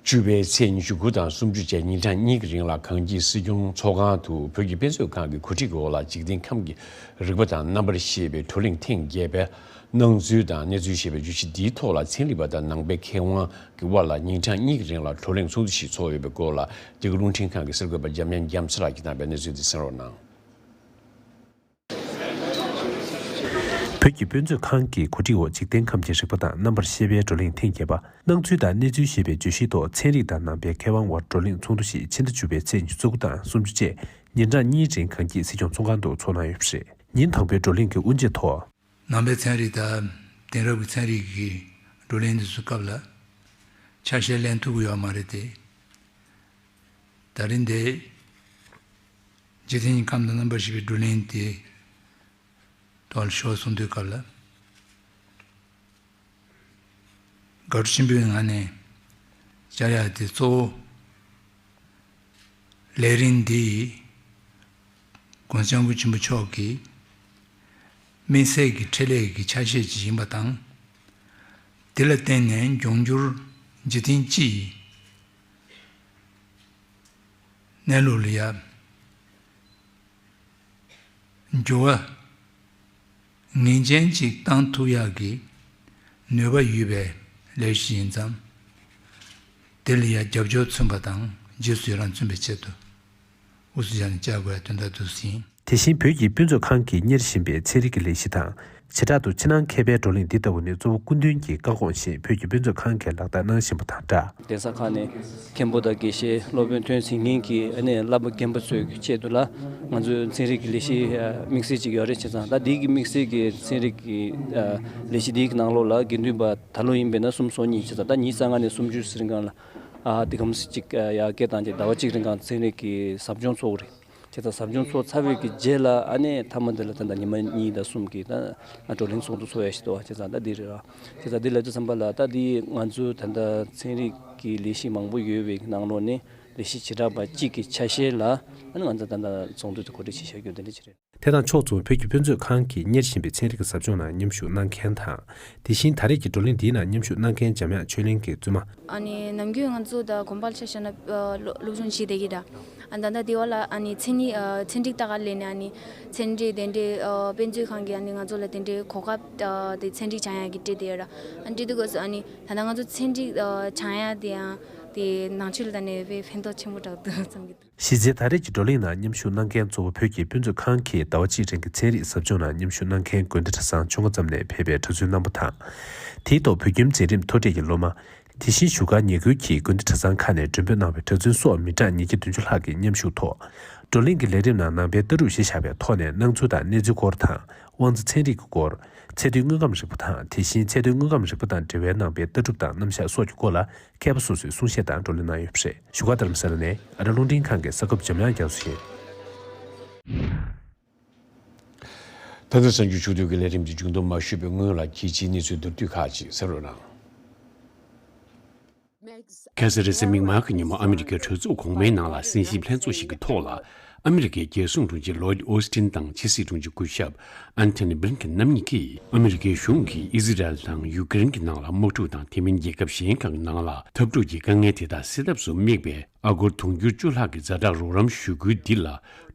བཅུ་པའི་ཚེས་ཉི་ཤུ་དགུ་དང་སུམ་ཅུ་བཅས་ཉིན་གྲངས་གཉིས་ཀྱི་རིང་ལ་གངས་སྐྱིད་སྲིད་སྐྱོང་ཚོགས་ཁང་དུ་བོད་ཀྱི་དཔེ་མཛོད་ཁང་གི་གོ་སྒྲིག་འོག་ལ་འཇིག་རྟེན་ཁམས་ཀྱི་རིག་པ་དང་རྣམ་པར་ཤེས་པའི་བགྲོ་གླེང་ཐེངས་བརྒྱད་པའི་སྣང་ཚུལ་དང་གནས་ཚུལ་ཞེས་པའི་བརྗོད་གཞི་འདིའི་ཐོག་ལ་ཚན་རིག་པ་དང་ནང་པའི་མཁས་དབང་གི་དབར་ལ་ཉིན་གྲངས་གཉིས་ཀྱི་རིང་ལ་བགྲོ་གླེང་ཚོགས་འདུ་ཞིག་ཚོགས་ཡོད་པའི་སྐོར་ལ་འདི་ག་རླུང་འཕྲིན་ཁང་གི་གསར་འགོད་པ་འཇམ་དབྱངས་རྒྱ་མཚོ་ལགས་ཀྱིས་བཏང་བའི་གནས་ཚུལ་འདི་གསན་རོགས་གནང་། བོད་ཀྱི་དཔེ་མཛོད་ཁང་གི་གོ་སྒྲིག་འོག་འཇིག་རྟེན་ཁམས་ཀྱི་རིག་པ་དང་རྣམ་པར་ཤེས་པའི་བགྲོ་གླེང་ཐེངས་བརྒྱད་པ། སྣང་ཚུལ་དང་གནས་ཚུལ་ཞེས་པའི་བརྗོད་གཞིའི་ཐོག་ཚན་རིག་དང་ནང་པའི་མཁས་དབང་དབར་བགྲོ་གླེང་ཚོགས་འདུ་ཞིག་ཕྱི་ཟླ་བཅུ་པའི་ཚེས་ཉི་ཤུ་རྩ་དགུ་དང་སུམ་ཅུ་བཅས་ཉིན་གྲངས་གཉིས་རིང་གངས་སྐྱིད་སྲིད་སྐྱོང་ཚོགས་ཁང་དུ་ཚོགས་གནང་ཡོད་པ་རེད། ཉིན་དང་པོའི་བགྲོ་གླེང་གི་དབུ་འབྱེད་ཐོག་ནང་པའི་ཚན་རིག་དང་དེང་རབས་ཀྱི་ཚན་རིག་གི་བགྲོ་གླེང་འདི་ཚོའི་སྐབས་ལ་ཆ་ཤས་ལེན་ཐུབ་ཀྱི་ཡོད་མ་རེད་དེ། ད་རིང་འདི་འཇིག་རྟེན་གྱི་ཁམས་དང་རྣམ་པར་ཤེས་པའི་བགྲོ་གླེང་དེ་ཐོག་ལ་ཞུ་བ་གསུང་དུས་སྐབས་ལ། དགའ་སྤྲོ་ཆེན་པོའི་ངང་ནས་བཅར་ཡག་དེ་གཙོ་བོ་ལས་རིམ་འདི་༸གོང་ས་༸སྐྱབས་མགོན་ཆེན་པོ་མཆོག་གི་དམིགས་བསལ་གྱི་འཕྲིན་ལས་ཀྱི་ཆ་ཤས་ཅིག་ཡིན་པ་དང་། དེ་ལ་བརྟེན་ནས་འབྱུང་འགྱུར་འཇིག་རྟེན་སྤྱི་ཡི་གནས་ལུགས་ལ་ཡ་འགྱུར་བ་ངེས་ཅན་ཅིག་བཏང་ཐུབ་ཡག་གི་ནུས་པ་ཡོད་པའི་ལས་གཞི་ཡིན་ཙང་། དེ་ལ་ཡ་རྒྱབ་སྐྱོར་མཚོན་པ་དང་རྗེས་སུ་ཡི་རང་མཚོན་པའི་ཆེད་དུ་དབུ་གཙོ་བཞག་ནས་བཅར་དགོས་ཡ་དོན་དག་འདུག་ཟིན། དེ་བཞིན་བོད་ཀྱི་དཔེ་མཛོད་ཁང་གིས་གཉེར་བཞིན་པའི་ཚན་རིག་གི་ལས་གཞི་དང་། བྱེ་བྲག་ཏུ་ཕྱི་ནང་མཁས་པའི་བགྲོ་གླེང་འདི་ལྟ་བུ་ནི་གཙོ་བོ་སྐུ་མདུན་གྱི་བཀའ་དགོངས་བཞིན་བོད་ཀྱི་དཔེ་མཛོད་ཁང་གིས་ལག་བསྟར་གནང་བཞིན་པ་དང་སྦྲགས། གདན་ས་ཁག་ནས་མཁན་པོ་དང་དགེ་བཤེས་སློབ་དཔོན་ཐོན་ཟིན་མཁན་གྱི་ཨ་ནི་བསླབ་པ་རྒན་པ་ཚོའི་ཆེད་དུ་ལ་ང་ཚོའི་ཚན་རིག་གི་ལས་གཞི་དམིགས་བསལ་ཅིག་ཡོད་རེད། བྱས་ཙང་ད་འདི་གི་དམིགས་བསལ་གྱི་ཚན་རིག་གི་ལས་གཞི་འདིའི་ནང་ལོགས་ལ་དགེ་འདུན་པ་ད་ལོ་ཡིན་པས་ན་སུམ་སོ་གཉིས། བྱས་ཙང་ད་ཉི་ཤུ་རྩ་ལྔ་ནས་སུམ་ཅུ་ཟེར་སྒང་ལ་ཨ་དེ་གམ་ཅིག་ཡར་སྐྱེད་བཏང་སྟེ་ཟླ་བ་གཅིག་རིང་གང་ཚན་རིག་གི་ཟབ་སྦྱོང་ཚོགས་རེད། བྱས་ཙང་ཟབ་སྦྱོང་ཚོགས་ཚར་བའི་གི་རྗེས་ལ་ཨ་ནི་མཐའ་མ་དེ་ལ་ད་ལྟ་ཉི་མ་གཉིས་དང་གསུམ་གི་ད་བགྲོ་གླེང་ཚོགས་འདུ་ཚོགས་ཡ་ཞིག་འདུག་བ། བྱས་ཙང་ད་འདི་རེད་ར། བྱས་ཙང་འདི་ལབ་དུས་ཙམ་པ་ལ་ད་འདི་ང་ཚོའི་ད་ལྟ་ཚན་རིག་གི་ལས་གཞི་མང་པོ་ཡོད་པའི་གི་ནང་ལོགས་ནས་ལས་གཞི་བྱེ་བྲག་པ་གཅིག་གི་ཆ་ཤས་ལ་ཨ་ནི་ང་ཚོ་ད་ལྟ་ཚོགས་འདུ་དེ་གོ་སྒྲིག་བྱེད་བཞག་རྒྱུ་དེ་འདྲ་ཅིག་རེད། དེ་དང་ཕྱོགས་མཚུངས་བོད་ཀྱི་དཔེ་མཛོད་ཁང་གིས་གཉེར་བཞིན་པའི་ཚན་རིག་གི་ཟབ་སྦྱོང་ནང་མཉམ་ཞུགས་གནང་མཁན་དང་། དེ་བཞིན་ད་རེས་ཀྱི་བགྲོ་གླེང་འདིའི་ནང་མཉམ་ཞུགས་གནང་མཁན་འཇམ་དབྱངས་ཆོས་གླིང་གིས་བཙུན་མ། ཨ་ནི་ནམ་རྒྱུན་ང་ཚོ་ད་དགོན་པར་ཆ་བཞག་ན་ཨ་སློབ་སློབ་སྦྱོང་བྱེད་བསྡད་ཀྱི་འདྲ། ཨ་ད་ལྟ་དེ་བ་ལ་ཨ་ནི་མཚན་ཉིད་ཨ་ཚན་རིག་ལྟ་ག་སླེབས་ནས་ཨ་ནི་ཚན་རིག་དེ་འདྲའི་ཨ་དཔེ་མཛོད་ཁང་གིས་ཨ་ནི་ང་ཚོ་ལ་དེ་འདྲའི་གོ་སྐབས་ཨ་དེ་ཚན་རིག་སྦྱང་ཡག་གི་སྤྲད་བསྡད་ཡོད་ར། ཨ་འདྲི་དུས་སྐབས་སུ་ཨ་ནི་ད་ལྟ་ང་ཚོ་ཚན་རིག་ཨ་སྦྱང་ཡག་དེ་ཡང་དེ་ནང་ཆོས་ལ་ད་ནས་དཔེ་ཕན་ཐོགས་ཆེན་པོ་རག་འདུག་བསམ་གྱི་འདུག། གཞི་རྩའི་ད་རེས་ཀྱི་བགྲོ་གླེང་ནང་མཉམ་ཞུགས་གནང་མཁན་གཙོ་བོ་བོད་ཀྱི་དཔེ་མཛོད་ཁང་གི་ཟླ་བ་གཅིག་རིང་གི་ཚན་རིག་ཟབ་སྦྱོང་ནང་མཉམ་ཞུགས་གནང་མཁན་དགོན་སྡེ་གྲྭ་ཚང་བཅོ་ལྔ་ཙམ་ནས་ཕེབས་པའི་གྲྭ་བཙུན་རྣམ་པ་དང་། དེའི་ཐོག་བོད་ཁྱིམ་འཛིན་རིམ་མཐོ་གྲས་ཀྱི་སློབ་མ། དེ་བཞིན་བཞུགས་སྒར་ཉེ་ཁུལ་གྱི་དགོན་སྡེ་གྲྭ་ཚང་ཁག་ནས་མགྲོན་འབོད་གནང་བའི་གྲྭ་བཙུན་སོགས་མི་གྲངས་ཉིས་བརྒྱ་བདུན་ཅུ་ལྷག་གིས་མཉམ་ཞུགས་ཐོག་བགྲོ་གླེང་གི་ལས་རིམ་ནང་ནང་པའི་ལྟ་གྲུབ་གཞི་བཞག་པའི་ཐོག་ནས་སྣང་ཚུལ་དང་གནས་ཚུལ་སྐོར་དང་། དབང་རྩ་ཚན་རིག་གི་སྐོར། ཚད་མཐོའི་དངོས་ཁམས་རིག་པ་དང་དེ་བཞིན་ཚད་མཐོའི་དངོས་ཁམས་རིག་པ་དང་འབྲེལ་བའི་ནང་པའི་ལྟ་གྲུབ་དང་རྣམ་གཞག་སོགས་ཀྱི་སྐོར་ལ་མཁས་པ་སོ་སོས་གསུང་བཤད་དང་བགྲོ་གླེང་གནང་ཡོད་པ་རེད། བཞུགས་སྒར་རྡ་རམ་ས་ལ་ནས་ཨ་རི་རླུང་འཕྲིན་ཁང་གི་གསར་འགོད་པ་འཇམ་དབྱངས་རྒྱ་མཚོ་ཡིན། ད་ལྟ་གསར་འགྱུར་ཕྱོགས་བསྡུས་ཀྱི་ལས་རིམ་འདི་མཇུག་བསྡོམས་མ་ཞུས་པའི་སྔོན་ལ་གལ་ཆེའི་གནས་ཚུལ་མདོར་བསྡུས་ཁག་ཅིག་གསན་རོགས་གནང་། ཁ་སང་རེས་གཟའ་མིག་དམར་གྱི་ཉིན་མོ་ཨ་མི་རི་ཀའི་གྲོས་ཚོགས་གོང་མའི་ནང་ལ་གསན་ཞིབ་ལྷན་ཚོགས་ཤིག་གི་ཐོག་ལ། ཨ་མི་རི་ཀའི་རྒྱལ་སྲུང་དྲུང་ཆེ་ལོའིད་ཨོ་སི་ཏིན་དང་ཕྱི་སྲིད་དྲུང་ཆེ་སྐུ་ཞབས་ཨན་ཐོ་ནི་བྷི་ལིན་ཀེན་རྣམ་གཉིས་ཀྱིས་ཨ་མི་རི་ཀའི་གཞུང་གིས་ཨི་ཟི་རལ་དང་ཡུ་ཀེ་རེན་གྱི་ནང་ལ་དམག་འཁྲུག་དང་དེ་མིན་རྒྱལ་ཁབ་གཞན་ཁག་གི་ནང་ལ་འཐབ་འཁྲུག་གི་དཀའ་ངལ་དེ་དག་སེལ་ཐབས་སུ་དམིགས་པའི་ཨ་སྒོར་དུང་ཕྱུར་བཅུ་ལྷག་གི་ཛ་དྲག་རོགས་རམ་ཞུ་སྐུལ་འདི་ལ་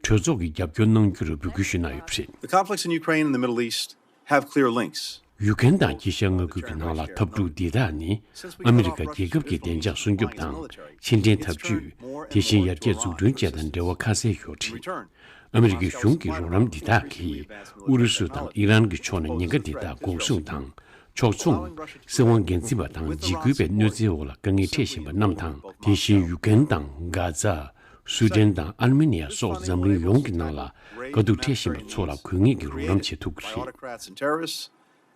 གྲོས་ཚོགས་ཀྱིས་རྒྱབ་སྐྱོར་གནང་རྒྱུར་འབོད་སྐུལ་ཞུས་གནང་ཡོད་པ་རེད། The conflicts in Ukraine and the Middle East have clear links. ཡུ་ཀེ་རེན་དང་དཀྱིལ་ཤར་མངའ་ཁུལ་གྱི་ནང་ལ་འཐབ་འཁྲུག་འདི་དག་ནི་ཨ་མི་རི་ཀ་རྒྱལ་ཁབ་ཀྱི་བདེ་འཇགས་སྲུང་སྐྱོབ་དང་ཕྱི་འབྲེལ་འཐབ་ཇུས། དེ་བཞིན་ཡར་རྒྱས་འཛུགས་སྐྲུན་བཅས་དང་འབྲེལ་བ་ཁ་གསལ་ཡོད་པ་རེད། ཨ་མི་རི་ཀའི་གཞུང་གི་རོགས་རམ་འདི་དག་གིས་ཨུ་རུ་སུ་དང་ཨི་རན་གྱི་ཕྱོགས་ནས་ཉེན་ཁ་འདི་དག་འགོག་སྲུང་དང་། ཕྱོགས་མཚུངས། སྲིད་དབང་སྒེར་འཛིན་པ་དང་འཇིགས་སྐུལ་བའི་གནོད་འཚེའི་འོག་ལ་དཀའ་ངལ་འཕྲད་བཞིན་པ་རྣམས་དང་། དེ་བཞིན་ཡུ་ཀེ་རེན་དང་། གྷ་ཛ། སུ་ཌན་དང་ཨར་མེ་ནི་ཡ་སོགས་འཛམ་གླིང་ཡོངས་ཀྱི་ནང་ལ་དཀའ་སྡུག་འཕྲད་བཞིན་པ་ཚོ་ལ་དགོས་ངེས་ཀྱི་རོགས་རམ་བྱེད་ཐུབ་ཀྱི་རེད། Autocrats and terrorists,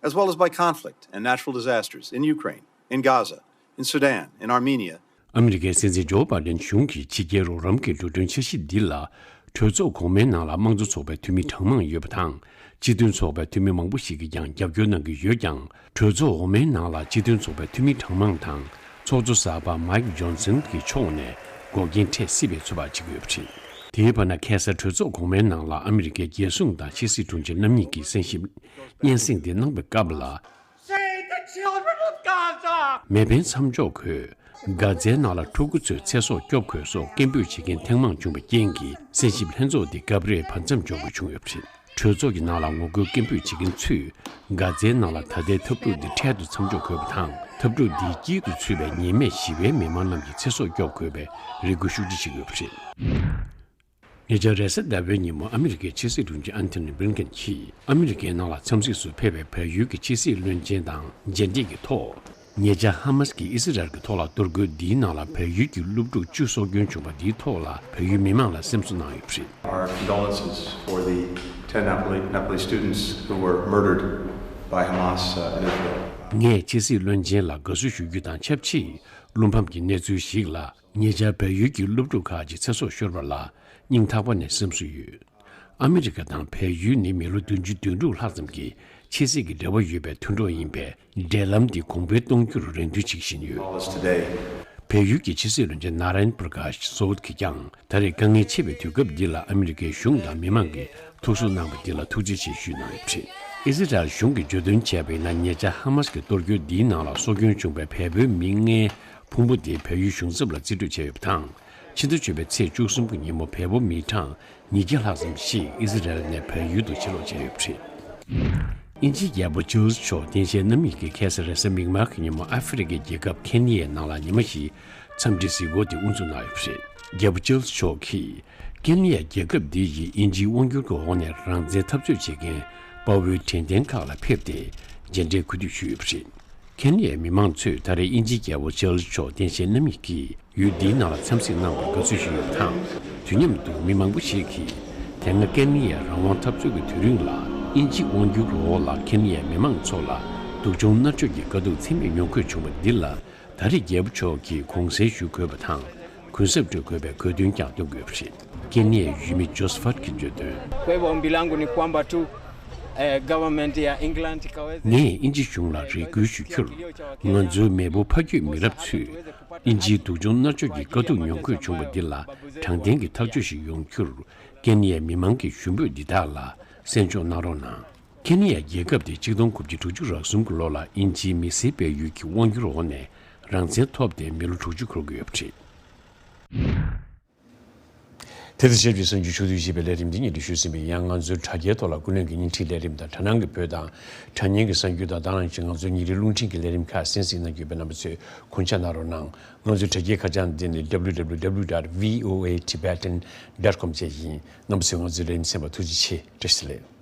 as well as by conflict and natural disasters in Ukraine, in Gaza, in Sudan, in Armenia, ཨ་མི་རི་ཀའི་སྲིད་འཛིན་ཇོ་བྷའི་ཌེན་གཞུང་གིས་ཕྱི་རྒྱལ་རོགས་རམ་གྱི་འགྲོ་གྲོན་འཆར་གཞི་འདི་ལ་གྲོས་ཚོགས་གོང་མའི་ནང་ལ་དམངས་གཙོ་ཚོགས་པའི་འཐུས་མི་གྲངས་མང་ཡོད་པ་དང་། སྤྱི་མཐུན་ཚོགས་པའི་འཐུས་མི་མང་པོ་ཞིག་གིས་ཀྱང་རྒྱབ་སྐྱོར་གནང་གི་ཡོད་ཀྱང་། གྲོས་ཚོགས་འོག་མའི་ནང་ལ་སྤྱི་མཐུན་ཚོགས་པའི་འཐུས་མི་གྲངས་མང་དང་། ཚོགས་གཙོ་གསར་པ་མའིག་ཇོན་སན་གྱི་ཕྱོགས་ནས་འགོག་རྐྱེན་འཕྲད་སྲིད་པའི་ཚོད་དཔག་བྱེད་ཀྱི་ཡོད་པ་རེད། དེའི་བར་ན་ཁ་སང་གྲོས་ཚོགས་གོང་མའི་ནང་ལ་ཨ་མི་རི་ཀའི་རྒྱལ་སྲུང་དང་ཕྱི་སྲིད་དྲུང་ཆེ་རྣམ་གཉིས་ཀྱིས་གསན་ཞིབ་སྙན་སེང་དེ་གནང་པའི་སྐབས་ལ། Save the children of Gaza! མེ་འཕེན་མཚམས་འཇོག་དགོས། གྷ་ཛའི་ནང་ལ་ཕྲུ་གུ་ཚོའི་ཚེ་སྲོག་སྐྱོབ་དགོས་སོགས་སྐད་འབོད་བྱེད་མཁན་ཐེངས་མང་བྱུང་བའི་རྐྱེན་གྱིས་གསན་ཞིབ་ལྷན་ཚོགས་འདི་སྐབས་རེ་བར་མཚམས་འཇོག་དགོས་བྱུང་ཡོད་པ་རེད། གྲོས་ཚོགས་ཀྱི་ནང་ལ་ངོ་རྒོལ་སྐད་འབོད་བྱེད་མཁན་ཚོས་གྷ་ཛའི་ནང་ལ་ད་ལྟའི་འཐབ་འཁྲུག་འདི་འཕྲལ་དུ་མཚམས་འཇོག་དགོས་པ་དང་། འཐབ་འཁྲུག་འདིའི་དཀྱིལ་དུ་ཚུད་པའི་ཉེས་མེད་ཞི་བའི་མི་མང་རྣམས་ཀྱི་ཚེ་སྲོག་སྐྱོབ་དགོས་པའི་རེ་སྐུལ་ཤུགས་ཆེ་བྱེད་ཀྱི་ཡོད་པ་རེད། ཉེ་ཆར་རེས་གཟའ་ཟླ་བའི་ཉིན་མོ་ཨ་མི་རི་ཀའི་ཕྱི་སྲིད་དྲུང་ཆེ་ཨན་ཐོ་ནི་བྷི་ལིན་ཀེན་གྱིས་ཨ་མི་རི་ཀའི་ནང་ལ་འཚམས་གཟིགས་སུ་ཕེབས་པའི་བལ་ཡུལ་གྱི་ཕྱི་སྲིད་བློན་ཆེན་དང་མཇལ་འཕྲད་ཀྱི་ཐོག་ཉེ་ཆར་ཧ་མཱས་ཀྱིས་ཨི་སི་རལ་གྱི་ཐོག་ལ་གཏོར་རྒོལ་འདིའི་ནང་ལ་བལ་ཡུལ་གྱི་སློབ་ཕྲུག་བཅུ་སྲོག་སྐྱོན་བྱུང་བ་འདིའི་ཐོག་ལ་བལ་ཡུལ་མི་མང་ལ་སེམས་གསོ་གནང་ཡོད་པ་རེད། Our condolences for the ten Nepali, Nepali students who were murdered by Hamas, uh, in Israel. ངས་ཕྱི་སྲིད་བློན་ཆེན་ལ་དགའ་བསུ་ཞུ་རྒྱུ་དང་ཆབས་ཅིག་བློ་ཕམ་གྱི་གནས་ཚུལ་ཞིག་ལ་ཉེ་ཆར་བལ་ཡུལ་གྱི་སློབ་ཕྲུག་ཁག་ཅིག་ཚེ་སྲོག་ཤོར་བ་ལ་སྙིང་ཐག་པ་ནས་སེམས་གསོ་ཡོད། ཨ་མི་རི་ཀ་དང་བལ་ཡུལ་ནི་མི་ལོ་བདུན་ཅུ་དོན་དྲུག་ལྷག་ཙམ་གྱི་ཕྱི་སྲིད་ཀྱི་འབྲེལ་བ་ཡོད་པའི་མཐུན་གྲོགས་ཡིན་པས། འབྲེལ་ལམ་འདི་གོང་འཕེལ་གཏོང་རྒྱུར་རེ་འདུན་བྱེད་བཞིན་ཡོད། All us today. བལ་ཡུལ་གྱི་ཕྱི་སྲིད་བློན་ཆེན་ནཱ་རན་པུར་ཀཱཤ་སོལ་གྱིས་ཀྱང་ད་རེས་དཀའ་ངལ་ཆེ་བའི་དུས་སྐབས་འདི་ལ་ཨ་མི་རི་ཀའི་གཞུང་དང་མི་མང་གིས་ཐུགས་གསོ་གནང་བ་འདི་ལ་ཐུགས་རྗེ་ཆེ་ཞུས་གནང་ཡོད་པ་རེད། ཨི་སི་རལ་གཞུང་གིས་བརྗོད་དོན་བྱས་པ་ཡིན་ན། ཉེ་ཆར་ཧ་མཱས་ཀྱི་གཏོར་རྒོལ་འདིའི་ནང་ལ་སྲོག་སྐྱོན་བྱུང་བའི་བལ་པོའི་མི་ལྔའི་ཕུང་པོ་དེ་བལ་ཡུལ་གཞུང་ཚབ་ལ་རྩིས་སྤྲོད་བྱས་ཡོད་པ་དང་། ཕྱི་ཟླ་བཅུ་པའི་ཚེས་བཅུ་གསུམ་གྱི་ཉིན་མོ་བལ་པོ་མི་གྲངས་ཉིས་བརྒྱ་ལྷག་ཙམ་ཞིག་ཨི་སི་རལ་ནས་བལ་ཡུལ་དུ་ཕྱིར་ལོག་བྱས་ཡོད་པ་རེད། དབྱིན་ཇིའི་རྒྱལ་པོ་ཅཱལ་སི་མཆོག་སྟངས་དཔྱལ་རྣམ་གཉིས་ཀྱིས་ཁ་སང་རེས་གཟའ་མིག་དམར་གྱི་ཉིན་མོ་ཨ་ཧྥེ་རི་ཁའི་རྒྱལ་ཁབ་ཁེ་ནི་ཡའི་ནང་ལ་ཉི་མ་ཞིག་འཚམས་འདྲིའི་གཟིགས་སྐོར་དེ་དབུ་འཛུགས་གནང་ཡོད་པ་རེད། རྒྱལ་པོ་ཅཱལ་སི་མཆོག་གིས་ ཀེན་ཡ་རྒྱལ་ཁབ་འདི་ཡིས་དབྱིན་ཇིའི་དབང་བསྒྱུར་གྱི་འོག་ནས་རང་བཙན་འཐབ་རྩོད་བྱེད་མཁན་དཔའ་བོའི་དྲན་རྟེན་ཁག་ལ་ཕེབས་ཏེ་མཇལ་འཕྲད་གུས་འདུད་ཞུས་ཡོད་པ་རེད། ཀེན་ཡའི་མི་མང་ཚོས་ད་རེས་དབྱིན་ཇིའི་རྒྱལ་པོ་ཅཱལ་ལི་ཆོག་གདན་ཞུ་གནང་མིན་གྱིས་ཡུལ་འདིའི་ནང་ལ་འཚམས་གཟིགས་གནང་བར་དགའ་བསུ་ཞུས་ཡོད་པ་དང་། དུས་མཉམ་དུ་མི་མང་པོ་ཞིག་གིས་དེ་སྔ་ཀེན་ཡའི་རང་དབང་འཐབ་རྩོད་ཀྱི་དུས་རིང་ལ་དབྱིན་ཇིའི་དབང་བསྒྱུར་འོག་ལ་ཀེན་ཡའི་མི་མང་ཚོ་ལ་སྡུག་སྦྱོང་མནར་གཅོད་ཀྱི་དཀའ་སྡུག་ཚད་མེད་མྱོང་དགོས་བྱུང་བ་འདི་ལ། ད་རེས་རྒྱལ་པོ་མཆོག་གིས་དགོངས་སེལ་ཞུ་དགོས་པ་དང་། གུན་གསབ་སྤྲོད་དགོས་པའི་དགོས་འདུན་ཀྱང་བཏོན་དགོས་པ་རེད། ཀེན་ཡའི་ཡུལ་མི་ཇོ་སི་ཕཊ་གྱིས་བརྗོད་དོན། Kwevo ombi langu ni kwamba tu, eh, government ya England ikaweze ངས་དབྱིན་ཇི་གཞུང་ལ་རེ་སྐུལ་ཞུ་རྒྱུར། ང་ཚོའི་མེས་པོ་ཕ་རྒྱུད་མི་རབས་ཚོས་དབྱིན་ཇིའི་སྡུག་སྦྱོང་མནར་གཅོད་ཀྱི་དཀའ་སྡུག་མྱོང་དགོས་བྱུང་བ་འདི་ལ་དྲང་བདེན་གྱི་ཐག་གཅོད་ཞིག་ཡོང་རྒྱུར། ཀེན་ཡའི་མི་མང་གི་ཞུ་འབོད་འདི་དག་ལ་གསན་འཇོག་གནང་རོགས་གནང་། ཀེན་ཡ་རྒྱལ་ཁབ་དེ་ཆིག་སྟོང་དགུ་བརྒྱ་དྲུག་ཅུ་རེ་གསུམ་གྱི་ལོ་ལ་དབྱིན་ཇིའི་མི་སེར་སྤེལ་ཡུལ་གྱི་དབང་སྒྱུར་འོག་ནས་རང་བཙན་ཐོབ་སྟེ་མི་ལོ་དྲུག་ཅུ་འཁོར་གྱི་ཡོད་པ་རེད། དེ་དང་ཆབས་ཅིག་གསར་འགྱུར་ཕྱོགས་བསྡུས་ཞེས་པའི་ལས་རིམ་འདི་ཉན་དུ་ཞུས་ཟིན་པས། ཡང་ང་ཚོའི་དྲ་རྒྱའི་ཐོག་ལ་ཀུན་གླེང་གི་བརྙན་འཕྲིན་ལས་རིམ་དང་དྲ་སྣང་གི་བོད་དང་དྲ་བརྙན་གྱི་གསར་འགྱུར་དང་། དེ་ནང་བཞིན་ང་ཚོའི་ཉིན་རེའི་རླུང་འཕྲིན་གྱི་ལས་རིམ་ཁག་གསན་གཟིགས་གནང་རྒྱུ་བའི་རྣམ་པ་ཚོས་དགོངས་འཇགས་གནང་རོགས་གནང་། ང་ཚོའི་དྲ་རྒྱའི་ཁ་བྱང་འདི་ནི་www dot voatibetan dot com བཅས་ཡིན། རྣམ་པ་ཚོས་ང་ཚོའི་ལས་རིམ་གསན་པར་ཐུགས་རྗེ་ཆེ། བཀྲ་ཤིས་བདེ་ལེགས།